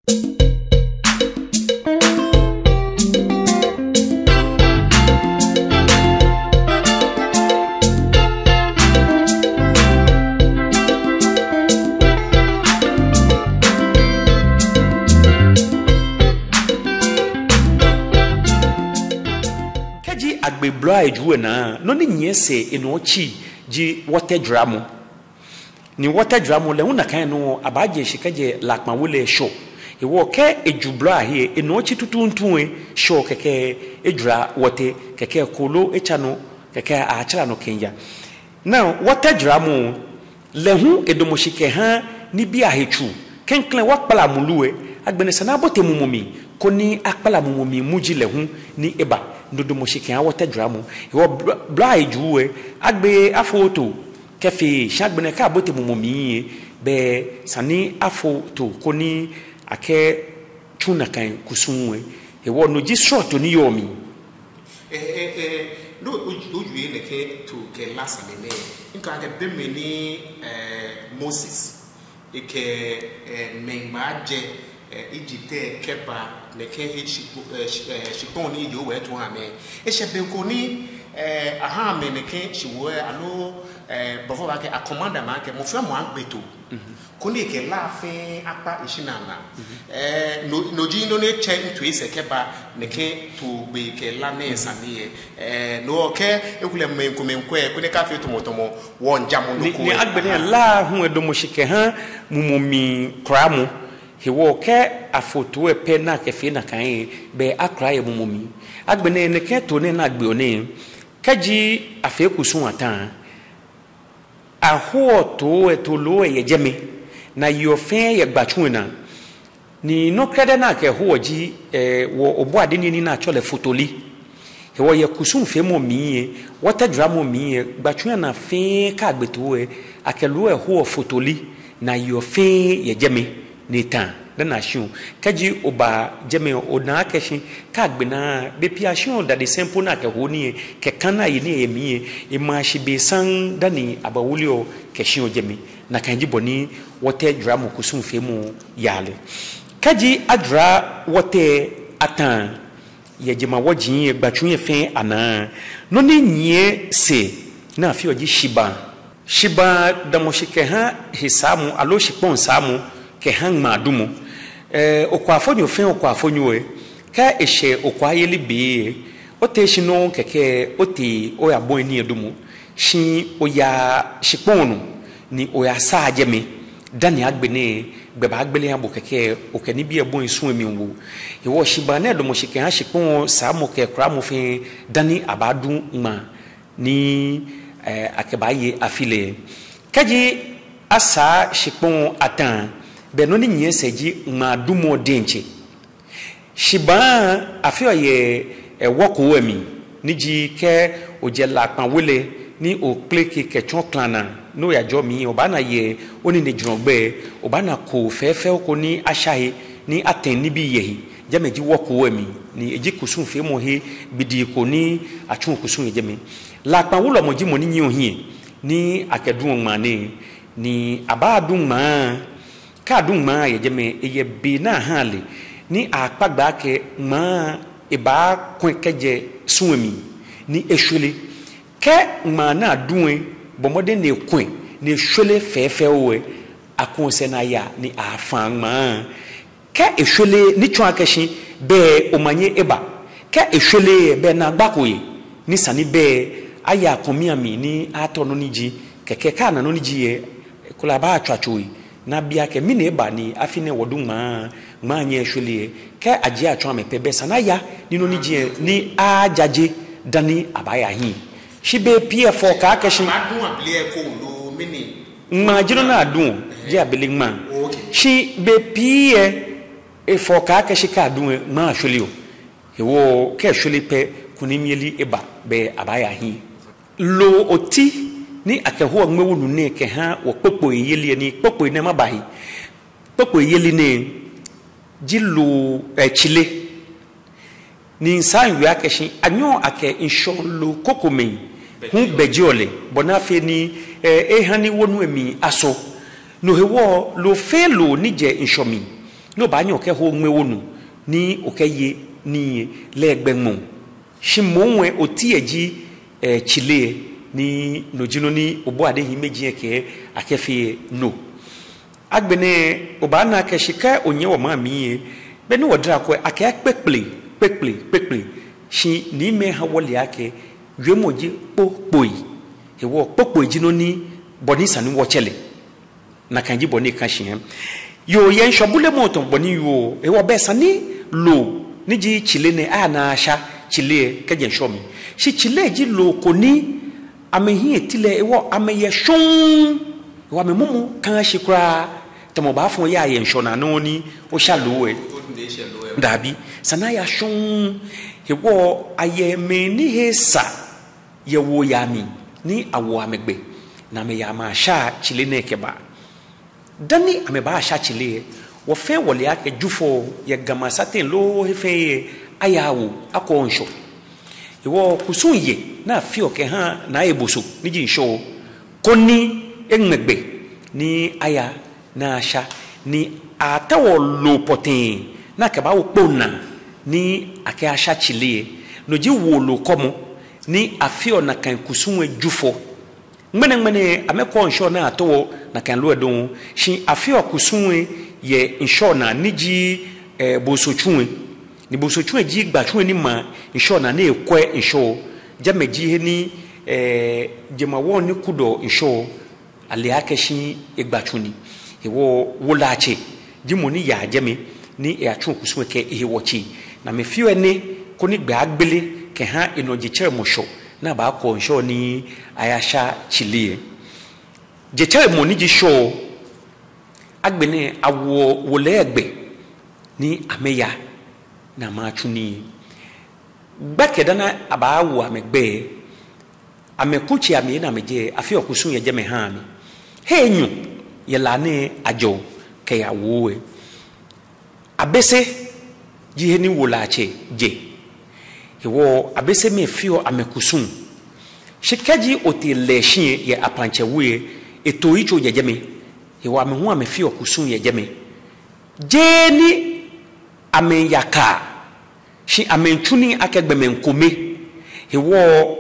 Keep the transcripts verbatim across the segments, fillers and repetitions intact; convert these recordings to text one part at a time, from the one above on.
Kɛji agbe blɔi ejuu lɛ naa, nɔ ni nyiɛ sɛɛ enɔ otsi ji wɔtɛ jramɔ. Ni wɔtɛ jramɔ lɛ hu nakai nɔŋŋ abaaje shishi kɛjɛ Lakpa We lɛ Shɔ. Hewɔ kɛ eju blɔi ahe lɛ, enɔ otsi tuuntu lɛ, Shɔ kɛkɛ ejra wɔtɛ, kɛkɛ kooloo etsa nɔ, kɛkɛ atsara nɔ kɛmiiya. Now, wɔtɛ jramɔ lɛ hu edamɔ shi kɛha nibii ahe tsuu. Klɛŋklɛŋ wɔkpala mulu lɛ, agbɛnɛ esa ni abote mumɔ mli, koni akpala mumɔ mli muji lɛ hu ni eba. No damɔ shi kɛha wɔtɛ jramɔ. Hewɔ bl-, blɔi ejuu lɛ, agbeee afo too kɛfee, shi agbɛnɛ kɛ abote mumɔ mli lɛ, belɛ esa ni afo too koni akɛtsu nakai kusum lɛ. Hewɔ no ji srɔto ni yɔɔ mli. Ɛɛ, ɛɛ, ɛɛ, no, o, owie nɛkɛ too kɛ la sane nɛɛ. Mikai akɛ be mli ni, ɛɛ, Moses, ekɛ, ɛɛ, mɛi baajɛ, ɛɛ, Egypt lɛ kɛba nɛkɛ he shikpɔŋ, ɛɛ, shi-, ɛɛ, shikpɔŋ ni Yehowa eto eha amɛ. Eshɛ be ko ni, ɛɛ, aha amɛ nɛkɛ shiwoo lɛ, aloo, ɛɛ, bɔfo baakɛɛ, a command amɛ akɛ mɔ fɛɛ mɔ agbe too. Koni ekɛ la fɛɛ akpa eshinaa naa. Ɛɛ, no, no ji nɔ ni etsɛ mitoi sɛɛ kɛba nɛkɛ too gbee kɛ la nɛɛ sane lɛ. Ɛɛ, no kɛ ekolɛ mɛi komɛi kwɛ, koni akafee tamɔ tamɔ wɔmiijamɔ nɔ ko. Ni agbɛnɛ la hu edamɔ shi kɛha mumɔ mli kuramɔ. Hewɔ kɛ afo too lɛ pɛ ni akɛfee nakai lɛ, belɛ akura yɛ mumɔ mli. Agbɛnɛ nɛkɛ too nɛɛ ni agbeɔ nɛɛ, kɛji afee kusum atã, ahoɔ too lɛ, too loo lɛ yɛ jɛmɛ, ni ayeɔ fɛɛ yɛ gbatsu lɛ naa. Ni nɔ krɛdɛɛ ni akɛhoɔ ji, ɛɛ, wɔ Obɔade niyenii ni atsɛɔ lɛ fotoli. Hewɔ yɛ kusum feemɔ mli lɛ, wɔtɛ jramɔ mli lɛ, gbatsu lɛ naa fɛɛ kɛ agbe too lɛ, akɛ loo lɛ hoɔ fotoli, ni ayeɔ fɛɛ yɛ jɛmɛ ni etã dani ashiɔ. Kɛji oba jɛmɛ, onaa akɛ shi kɛ agbe naa, bei pii ashiɔ dadesɛŋ po ni akɛhoɔ nii lɛ, kɛ kã ni aye nii lɛ yɛ mli lɛ, emaa shi be saŋŋ dani abawuleɔ kɛshiɔ jɛmɛ. Nakai ji bɔ ni wɔtɛ jramɔ kusum feemɔ yaa lɛ. Kɛji ajra wɔtɛ atã yɛ jemawɔji lɛ, gbatsu lɛ fɛɛ anaa. Nɔ ni nyiɛ sɛɛ ni afeɔ ji shibaa. Shibaa damɔ shi kɛha hesaamɔ aloo shikpɔŋ saamɔ kɛha ŋmaadumɔ. Ɛɛ, okwaafonyo fɛɛ okwaafonyo lɛ, kɛ eshɛ okwaayeli be lɛ, otee shi nɔŋŋ kɛkɛ otee oyabɔi nii lɛ dumɔ. Shi oyaa shikpɔŋ nɔ ni oyasaa jɛmɛ dani agbɛnɛ gbɛ baagbele aha bo kɛkɛ okɛ nibii lɛ bɔi su lɛ mli woo. Hewɔ shibaa nɛɛ damɔ shi kɛha shikpɔŋ saamɔ kɛ kuramɔ fɛɛ dani abaadu ŋmaa ni, ɛɛ, akɛbaaye afi lɛ. Kɛji asaa shikpɔŋ atã, belɛ nɔ ni nyiɛ sɛɛ ji ŋmaadumɔ diɛŋtsɛ. Shibaa afeɔ yɛ, ɛɛ, wɔkoo lɛ mli, ni ji kɛ ojɛ Lakpa We lɛ ni okpeleke kɛtsɔ Klana ni oyajɔɔ mli lɛ, obaana yɛ oninejurɔ gbɛ, obaana koo fɛfɛo ko ni asha he ni atɛŋ nibii yɛ he. Jɛmɛ ji wɔkoo lɛ mli, ni eji kusum feemɔ he gbidii ko ni atsuɔ kusum yɛ jɛmɛ. Lakpa Wulɔmɔ ji mɔ ni nyiɛɔ hiɛ ni akɛduɔ ŋmaa nɛɛ, ni abaadu ŋmaa. Kɛ adu ŋmaa yɛ jɛmɛ, eyɛ be ni ahaa lɛ ni akpa gbɛ akɛ ŋmaa lɛ ebaakwɛ̃ kɛjɛ su lɛ mli ni eshwere. Kɛ ŋmaa ni adu lɛ bɔ mɔdɛŋ ni ekwɛ̃ ni eshwere fɛfɛo lɛ, akuɔ sɛɛ ni ayaa ni afaa ŋmaa lɛ. Kɛ eshwere ni tsɔɔ akɛ shi belɛ omanye eba. Kɛ eshwere lɛ, belɛ naagba ko yɛ ni esa ni belɛ aya kɔmia mli ni atao nɔ ni ji. Kɛkɛ kɛ ana nɔ ni ji lɛ, ekolɛ abaatswa tso lɛ ni abi akɛ mɛni eba ni afi nɛɛ wɔdu ŋmaa, ŋmaa nyɛɛɛ eshwere lɛ. Kɛ ajie atsɔɔ amɛ pɛ, belɛ esa ni aya ni nɔ ni ji lɛ ni ajaje dani abaaya hiɛ. Shi bei pii lɛ efɔɔ kaa akɛ shi ŋmaa ji nɔ ni aduɔ, jeee abele ŋmaa. Shi bei pii lɛ efɔɔ kaa akɛ shi kɛ adu lɛ, ŋmaa shwereɔ. Hewɔ kɛ eshwere pɛ, kunimyeli eba, belɛ abaaya hiɛ. Loo oti ni akɛhoɔ ŋmɛwulu nɛɛ kɛha wɔ kpokpoi yeli lɛ, ni kpokpoi nɛɛ maba he. Kpokpoi yeli nɛɛ ji loo, ɛɛ, tsile. Ni misaa miwie akɛ shi anyɛɔ akɛ ŋshɔ loo krokomɛi hu bɛjeɔ lɛ, bɔ ni afee ni, ɛɛ, eha ni wonu lɛ mli asɔ. No hewɔ loo fɛɛ loo ni jɛ ŋshɔ mli, ni obaanyɛ okɛho ŋmɛ wonu ni okɛye nii lɛ gbɛ ŋmɔ. Shi moŋ lɛ oti lɛ ji, eh, tsile lɛ, ni no ji nɔ ni obuade hiimeji lɛ kɛɛ akɛfee lɛ no. Agbɛnɛ obaana akɛ shi kɛ onyɛ wɔmaŋ mli lɛ, be ni wɔdara kwɛ akɛ kpekple, kpekple, kpekple. Shi niimɛi ha wɔle akɛ wiemɔ ji kpokpoi. Hewɔ kpokpoi ji nɔ ni bɔ ni sa ni wɔtsɛ lɛ. Nakai ji bɔ ni eka shi lɛ. Yoo, yɛ ŋshɔ bulemɔ tɔŋ bɔ ni yɔɔ, hewɔ bɛ esa ni loo ni ji tsile nɛɛ aya ni ayasha tsile lɛ kɛjɛ ŋshɔ mli. Shi tsile ji loo ko ni amɛhiɛ ti lɛ, hewɔ amɛyɛ shɔŋŋ. Hewɔ amɛmumɔ kaaa shi kwraa. Tamɔ obaafɔ oya yɛ ŋshɔ naa nɔŋŋ ni osha loo lɛ. Dabi, esa ni aya shɔŋŋ. Hewɔ ayɛ mɛi ni he esa yɛ wuoyaa mli ni awo amɛ gbɛ, ni amɛyaa amɛyashaa tsile nɛɛ kɛbaa. Dani amɛbaasha tsile lɛ, wɔ fɛɛ wɔle akɛ Jufɔ yɛ Ga maŋ sateŋ loo he fɛɛ he lɛ, ayaaa woo, akɔɔɔ ŋshɔ. Hewɔ kusum yɛ ni afeɔ kɛhaa Naa Eboso ni ji ŋshɔ, koni eŋmɛ gbɛ ni aya ni ayasha, ni ataoɔ loo pɔtɛɛ ni akɛbaawo kpoŋ naa ni akɛyasha tsile lɛ. No ji woo loo kɔmɔ ni afeɔ nakai kusum lɛ Jufɔ. Ŋmɛnɛŋmɛnɛ amɛkɔɔɔ ŋshɔ ni ataoɔ nakai loo lɛ dɔŋŋ, shi afeɔ kusum lɛ yɛ ŋshɔ naa ni ji, eh, Bonsotsu lɛ. Ni Bonsotsu lɛ ji gbatsu lɛ ni ma ŋshɔ naa ni ekwɛɔ ŋshɔ. Jɛmɛ ji he ni, eh, jemawɔŋ ni kudɔɔ ŋshɔ, ale akɛ shi egbatsu ni. Hewɔ wolɛiatsɛ ji mɔ ni yaa jɛmɛ ni eyatsuɔ kusum lɛ kɛ ehewɔ tsei. Ni amɛfeɔ enɛ koni gbɛ agbele kɛha enɔ jetsɛremɔ Shɔ ni abaakɔ ŋshɔ ni ayasha tsile lɛ. Jetsɛremɔ ni ji Shɔ, agbɛnɛ awoɔ wolɛi lɛ gbɛ ni amɛya ni amɛyatsu nii. Gbɛkɛ dani abaawo amɛ gbɛ, amɛkutsei amli ni amɛjɛ, afeɔ kusum yɛ jɛmɛ haa amɛ. Hei enyɔ yɛ La nɛɛ ajɛɔ kɛyaa Woo lɛ. Abese ji he ni wolɛiatsɛ jɛ. Hewɔ Abesemɛi feɔ amɛkusum. Shi kɛji otee Lɛshi lɛ yɛ Apantsɛ We lɛ, etoo yitso jɛ jɛmɛ. Hewɔ amɛ hu amɛfeɔ kusum yɛ jɛmɛ. Jeee ni amɛyaa kaa, shi amɛmiitsu nii akɛ gbɔmɛi kome. Hewɔ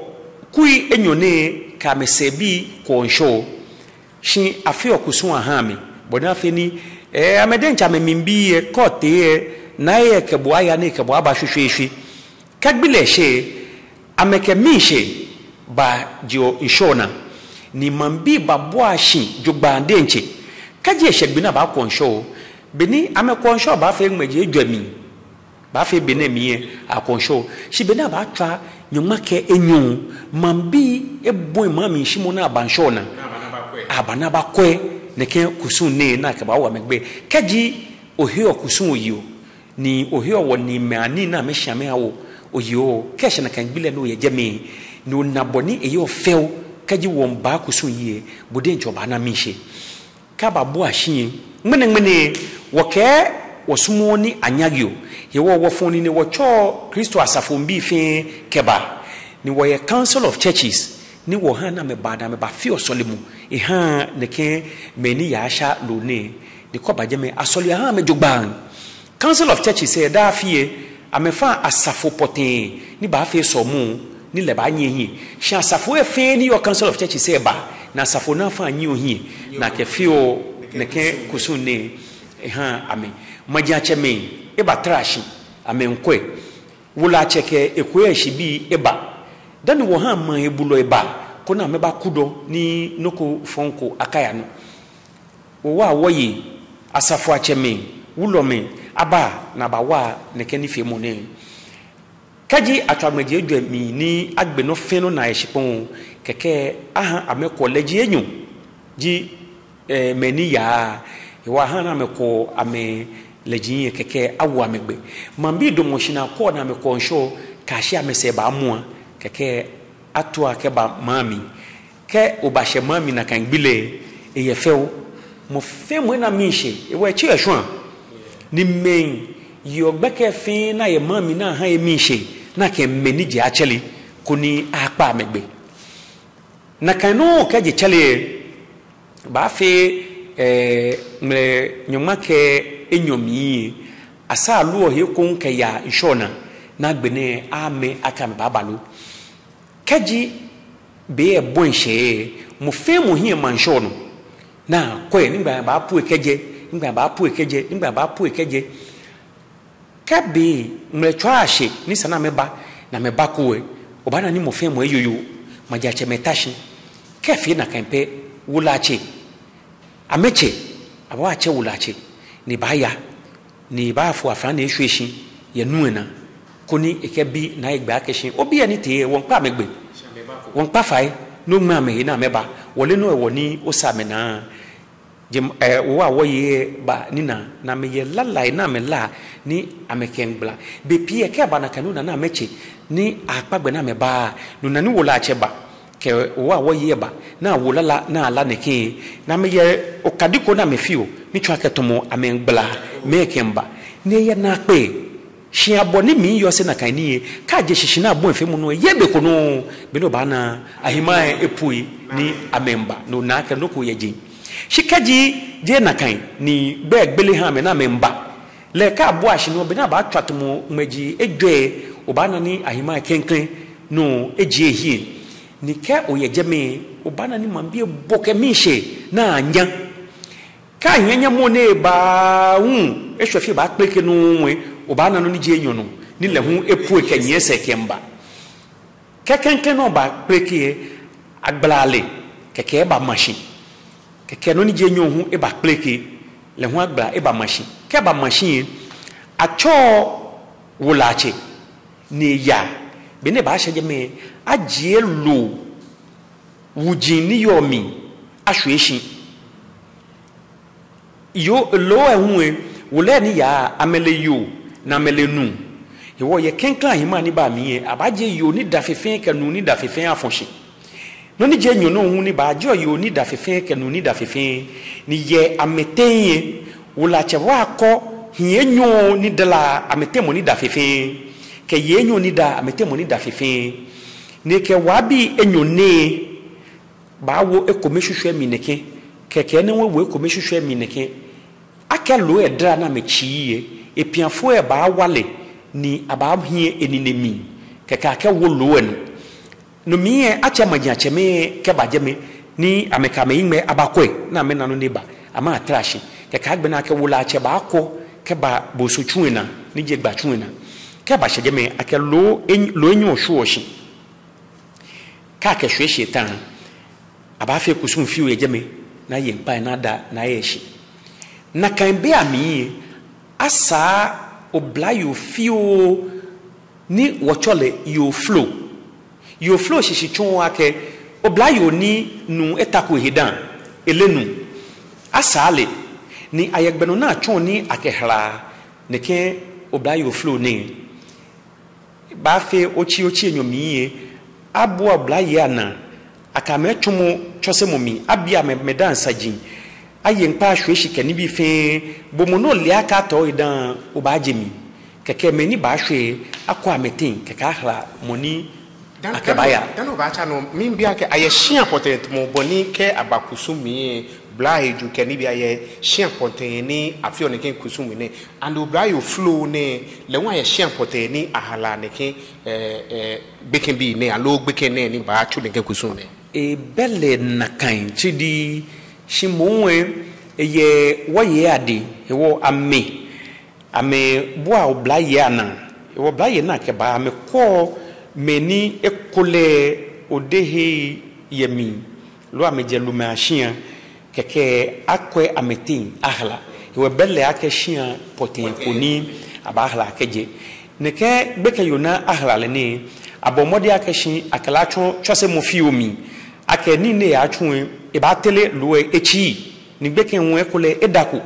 kui enyɔ nɛɛ kɛ amɛsɛɛbii kɔɔ ŋshɔ. Shi afeɔ kusum ahaa amɛ, bɔ ni afee ni, eh, amɛ diɛŋtsɛ amɛmli bii lɛ, kɛ otee lɛ, Naa lɛ kɛ bo aya ni ekɛ bo aba shweshweeshwe. Kɛ gbi lɛ shɛ, amɛkɛ miishɛɛ bajeɔ ŋshɔ naa, ni maŋbii babua shi jogbaŋŋ diɛŋtsɛ. Kɛji eshɛ gbi ni abaakɔ ŋshɔ, be ni amɛkɔɔ ŋshɔ baafee ŋmɛji ejwɛ mli, baafee be nɛɛ mli lɛ akɔɔ ŋshɔ. Shi be ni abaatswa nyɔŋma kɛ enyɔ, maŋbii ebɔi maŋ mli shimɔ ni aba ŋshɔ naa, aba ni abakwɛ nɛkɛ kusum nɛɛ ni akɛbaawo amɛ gbɛ. Kɛji oheɔ kusum oyeɔ, ni oheɔ wɔniimɛi anii ni amɛshi amɛha wɔ oyeɔ, kɛ eshɛ nakai gbi lɛ ni oyɛ jɛmɛ, ni ona bɔ ni eyɔɔ fɛo, kɛji wɔmiiba kusum yi lɛ, bo diɛŋtsɛ obaana miishɛɛ. Kɛ ababua shi lɛ, ŋmɛnɛŋmɛnɛ wɔkɛɛ wɔsumɔɔɔ ni anyaŋeɔ. Hewɔ wɔfɔɔ nine wɔtsɛɔ Kristo asafoŋbii fɛɛ kɛbaa, ni wɔyɛ Council of Churches, ni wɔhaa ni amɛbaa ni amɛbafeɔ sɔlemɔ ehaa nɛkɛ mɛi ni yaa yasha loo nɛɛ, ni kɛ aba jɛmɛ asɔleɔ ahaa amɛ jogbaŋŋ. Council of Churches lɛ, daa afi lɛ, amɛfaa asafo pɔtɛɛ ni baafee sɔlemɔ ni lɛ baanyiɛ ehiɛ. Shi asafo lɛ fɛɛ ni yɔɔ Council of Churches lɛ baa, ni asafo lɛ fɛɛ nyiɛɔ ehiɛ, ni akɛfeɔ nɛkɛ kusum nɛɛ ehaa amɛ. Majiatsɛmɛi ebatara shi, amɛmiikwɛ. Wolɛiatsɛ kɛ ekɔɔyɔshibii eba. Dani wɔhaa maŋ hebulɔi ba, koni amɛbakudɔ ni nɔ ko fɔŋ ko akaya nɔ. Wɔwaa wɔyei, asafoiatsɛmɛi, wulɔmɛi aba ni abawa nɛkɛ nifeemɔ nɛɛ. Kɛji atswa ŋmɛji ejwɛ mli ni agbe nɔ fɛɛ nɔ naa yɛ shikpɔŋ, kɛkɛ ahaa amɛkɔ lɛji enyɔ ji, eh, mɛi ni yaa, hewɔ ahaa ni amɛkɔ amɛlɛji lɛ kɛkɛ awo amɛ gbɛ. Maŋbii damɔ shi ni akɔ ni amɛkɔ ŋshɔ kɛyashi amɛsɛɛ baamua, kɛkɛ atua kɛba maŋ mli. Kɛ obashɛ maŋ mli nakai gbi lɛ, eyɛ fɛo. Mɔ fɛɛ mɔ ena miishɛɛ, hewɔ etsi eshwã. Ni mɛi yeɔ gbɛkɛ fɛɛ ni yɔɔ maŋ mli ni ahaa amɛ miishɛɛ, ni akɛ mɛi ni jɛ atsɛre, koni akpa amɛ gbɛ. Nakai nɔŋŋ kɛ jetsɛremɔ lɛ, baafee, eh, ŋmlɛ nyɔŋma kɛ enyɔ mli lɛ, asaa loɔ he ekoŋŋ kɛyaa ŋshɔnaa, ni agbɛnɛ amɛ akɛ amɛbaaba lo. Kɛji be lɛ bɔi shɛɛ, mɔ fɛɛ mɔ hiɛ ma ŋshɔ nɔ. Ni akwɛ, nɛgbɛ abaapue kɛjɛ, nɛgbɛ abaapue kɛjɛ, nɛgbɛ abaapue kɛjɛ. Kɛ be ŋmlɛtswaa shɛ ni esa ni amɛba, ni amɛbako lɛ, obaana ni mɔ fɛɛ mɔ eyoyo, majiatsɛmɛi ta shi. Kɛ efee nakai pɛ, wolɛiatsɛ, amɛtsɛ, abaatsɛ wolɛiatsɛ, ni ebaaya, ni ebaafo aflaŋaa ni eshwie shi yɛ nuu lɛ naa, koni ekɛbi Naa Egbɛ akɛ shi obii lɛ ni tee lɛ, wɔmiikpa amɛ gbɛ, wɔmiikpa fai, ni oŋmɛ amɛhe ni amɛba, wɔleee nɔ hewɔ ni osa amɛnaa. Jɛmɛ, eh, Wowaa Wɔyei lɛ ba ninaa, ni amɛyɛ lalai ni amɛlaa ni amɛkɛmiigbala. Bei pii lɛ kɛ eba nakai nɔ naa ni amɛtsɛ ni akpa gbɛ ni amɛba, no naa ni wolɛiatsɛ ba kɛ Wowaa Wɔyei lɛ ba, ni awo lala ni ala nɛkɛ, ni amɛyɛ okadi ko ni amɛfeɔ ni tsɔɔ akɛ tamɔ amɛmiigbala mɛi kɛmiiba. Ni eyɛ naakpɛɛ. Shi abɔ ni miiyɔse nakai nii lɛ, kɛ aje shishi ni abɔi feemɔ nɔ lɛ, eyeee be ko nɔ, be ni obaana ahiimai lɛ epue ni amɛmiiba, ni onaa akɛ nɔ ko yɛ jeŋ. Shi kɛji jeee nakai ni gbɛ gbele ha amɛ ni amɛmiiba lɛ, kɛ abua shi nɔ, be ni abaatswa tamɔ ŋmɛji ejwɛ lɛ, obaana ni ahiimai lɛ klɛŋklɛŋ nɔ ejie ehiɛ. Ni kɛ oyɛ jɛmɛ, obaana ni maŋbii lɛ ebo kɛ miishɛɛ ni anya. Kɛ ahiɛ nyɛmɔ ni eba hu, eshwɛ fioo baakpeleke nɔ hu lɛ, obaana nɔ ni ji enyɔ nɔ ni lɛ hu epue kɛnyiɛ esɛɛ kɛmiiba. Kɛ klɛŋklɛŋ nɔ baakpeleke lɛ, agbalaa lɛ, kɛkɛ ebama shi. Kɛkɛ nɔ ni ji enyɔ hu ebakpeleke, lɛ hu agbalaa ebama shi. Kɛ ebama shi lɛ, atsɛɔ wolɛiatsɛ ni eyaa. Be ni ebaashɛ jɛmɛ lɛ, ajie loo wuji ni yɔɔ mli ashwie shi. Yoo, loo lɛ hu lɛ, wolɛi ni yaa, amɛle yoo ni amɛle nuu. Hewɔ yɛ klɛŋklɛŋ ahiimai ni baa mli lɛ, abaajie yoo ni da fe fɛɛ kɛ nuu ni da fe fɛɛ afɔ shi. Nɔ ni ji enyɔ nɔ hu ni baa, ajieɔ yoo ni da fe fɛɛ kɛ nuu ni da fe fɛɛ. Ni yɛ amɛteŋ lɛ, wolɛiatsɛ baakɔ hii enyɔ ni da la amɛteŋ mɔ ni da fe fɛɛ, kɛ yei enyɔ ni da amɛteŋ mɔ ni da fe fɛɛ. Ni ekɛ waobii enyɔ nɛɛ baawo ekome shwishwɛ mli nɛkɛ, kɛkɛ nɛɛ hu ewo ekome shwishwɛ mli nɛkɛ. Akɛ loo lɛ dara ni amɛtsii lɛ, epiafo lɛ baawa lɛ ni abaahiɛ enine mli, kɛkɛ akɛwo loo lɛ nɔ. No mli lɛ atsɛ majiatsɛmɛi kɛba jɛmɛ ni amɛkɛ amɛhiŋmɛi abakwɛ ni amɛna nɔ ni eba, amɛtara shi. Kɛkɛ agbɛnɛ akɛ wolɛiatsɛ baakɔ kɛba boso tsu lɛ naa, ni ji egba tsu lɛ naa. Kɛ ebashɛ jɛmɛ, akɛ loo eny-, loo enyɔ shwieɔ shi. Kɛ akɛshwie shi eta, abaafee kusum fioo yɛ jɛmɛ, ni aye ŋkpai ni ada ni aye shi. Nakai bei amli lɛ, asaa oblayoo fioo ni wɔtsɛɔ lɛ yoo flo. Yoo flo shishi tsɔɔ akɛ oblayoo ni nuu etako ehe dã, eleee nuu. Asaa lɛ, ni ayɛ gbɛ nɔ ni atsɔɔ ni akɛhalaa nɛkɛ oblayoo flo nɛɛ. Baafee otsi, otsi enyɔ mli lɛ, abua oblayei anaa, akɛ amɛ atsɔmɔ tsɔsemɔ mli, abi amɛ amɛdaaŋ saji, aye ŋkpai ashwie shi kɛ nibii fɛɛ, bo mɔ ni ole akɛ atɔ edaaŋ, obaaje mli. Kɛkɛ mɛi ni baashwɛ lɛ, akɔ amɛteŋ, kɛkɛ ahala mɔ ni akɛbaaya. Dani obaatsa nɔ, miibi akɛ ayɛ shia pɔtɛɛ tamɔ bɔ ni kɛ aba kusum mli lɛ, oblayei juu kɛ nibii ayɛ shia pɔtɛɛ ni afeɔ nɛkɛ kusum nɛɛ. And oblayoo flo nɛɛ, lɛ hu ayɛ shia pɔtɛɛ ni ahalaa nɛkɛ, eh, eh, gbekɛbii nɛɛ, aloo gbekɛ nɛɛ ni baatsu nɛkɛ kusum nɛɛ. Ebɛ lɛ nakai tsidii, shi moŋ lɛ, eyɛ wɔyei adɛŋ, hewɔ amɛ, amɛbuaa oblayei anaa, hewɔ oblayei ni akɛbaa, amɛkwɛɔ mɛi ni ekolɛ odehe yɛ mli, loo amɛjɛ lumɛi ashia, kɛkɛ akwɛ amɛteŋ ahala. Hewɔ ebɛ lɛ akɛ shia pɔtɛɛ ko ni abaahala kɛjɛ. Nɛkɛ gbekɛyoo ni ahala lɛ nɛɛ, abɔ mɔdɛŋ akɛ shi akɛ lɛ atsɔ tsɔsemɔ fioo mli, akɛ nii ni eyaatsu lɛ, ebaatere loo lɛ etsii, ni gbekɛ hu ekolɛ edako.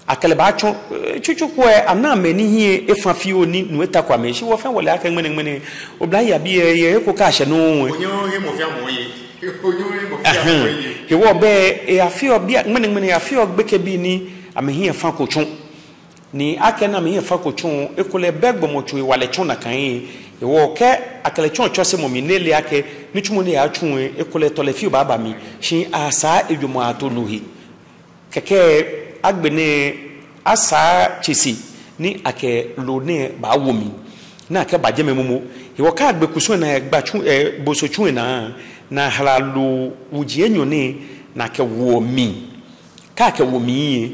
Akɛ lɛ baatsɔ, eh, tsutsu ko lɛ, anaa mɛi ni hiɛ efa fioo ni nuu etako amɛ. Shi wɔ fɛɛ wɔle akɛ ŋmɛnɛŋmɛnɛ, oblayei abii lɛ, yɛ he ko kɛ ashɛ nɔ lɛ, onyɛŋ ohe mɔ fɛɛ mɔ oye. Onyɛŋ ohe mɔ fɛɛ mɔ oye. Hewɔ bɛ, eh, afeɔ bii, ŋmɛnɛŋmɛnɛ afeɔ gbekɛbii ni amɛhiɛ fã ko tsɔ. Ni akɛni amɛhiɛ fã ko tsɔ, ekolɛ bɛ gbɔmɔtso hewalɛ tsɔ nakai. Hewɔ kɛ akɛ lɛ tsɔ tsɔsemɔ mli ni ele akɛ nitsumɔ ni eyaatsu lɛ, ekolɛ tɔlɛ fioo baaba mli. Shi asaa ejwɛŋmɔ ato no he. Kɛkɛ agbɛnɛ Asaa tsese ni akɛ loo nɛɛ baawo mli, ni akɛba jɛmɛ momo. Hewɔ kɛ agbe kusum lɛ naa yɛ gbatsu, eh, bosotsu lɛ naa, ni ahala loo wuji enyɔ nɛɛ, ni akɛwo mli. Kɛ akɛwo mli lɛ,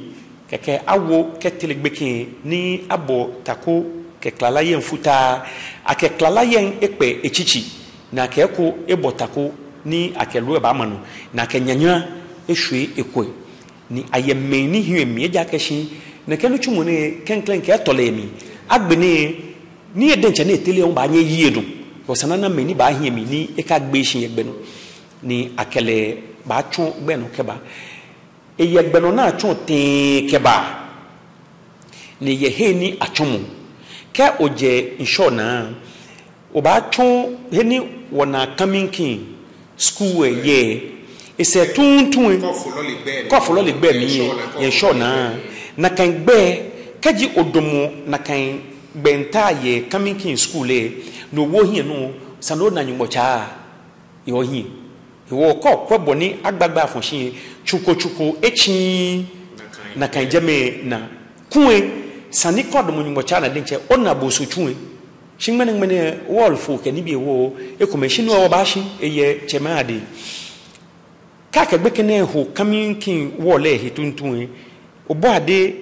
kɛkɛ awo kɛtere gbekɛ lɛ, ni abɔ tako kɛ klala yɛŋ futaa. Akɛ klala yɛŋ ekpɛ etsitsi, ni akɛ eko ebɔ tako, ni akɛ loo lɛ baama nɔ, ni akɛ nyanyara eshwie ekwɛ. Ni ayɛ mɛi ni hiɛ mli, ejaakɛ shi nɛkɛ nitsumɔ nɛɛ klɛŋklɛŋ kɛ etɔlɛ mli. Agbɛnɛ, nii lɛ diɛŋtsɛ ni etere lɛ hu baanyɛ eyi enɔ. Hewɔ esa ni ana mɛi ni baahiɛ mli ni ekagbe shi yɛ gbɛ nɔ. Ni akɛ lɛ baatsɔ gbɛ nɔ kɛba. Eyɛ gbɛ nɔ ni atsɔ tɛɛ kɛba. Ni eyɛ he ni atsɔmɔ. Kɛ ojɛ ŋshɔ naa, obaatsɔ he ni wɔna Kaminkin school lɛ yɛ. Esɛɛ tuuntu lɛ, kɛ ofolo lɛ gbɛ mli lɛ, yɛ ŋshɔ naa. Nakai gbɛ, kɛji odamɔ nakai gbɛ nta yɛ Kaminkin school lɛ, ni owo ohiɛ nɔ, esa ni ona Nyɔŋmɔ Tsaa yɛ ohiɛ. Hewɔ kɛ okwɛ bɔ ni agba gbɛ afɔ shi lɛ, tsu ko tsu ko etsiii nakai jɛmɛ naa. Kulɛ, esa ni kɛ odamɔ Nyɔŋmɔ Tsaa naa diɛŋtsɛ, ona bosotsu lɛ. Shi ŋmɛnɛ ŋmɛnɛ wall fo kɛ nibii hewɔ, ekomɛi shi ni wɔbaashi, eyɛ tsɛmɛi adɛŋ. Kɛ akɛ gbekɛ nɛɛ ho Kaminkin wall lɛ he tuuntu lɛ, obɔ ade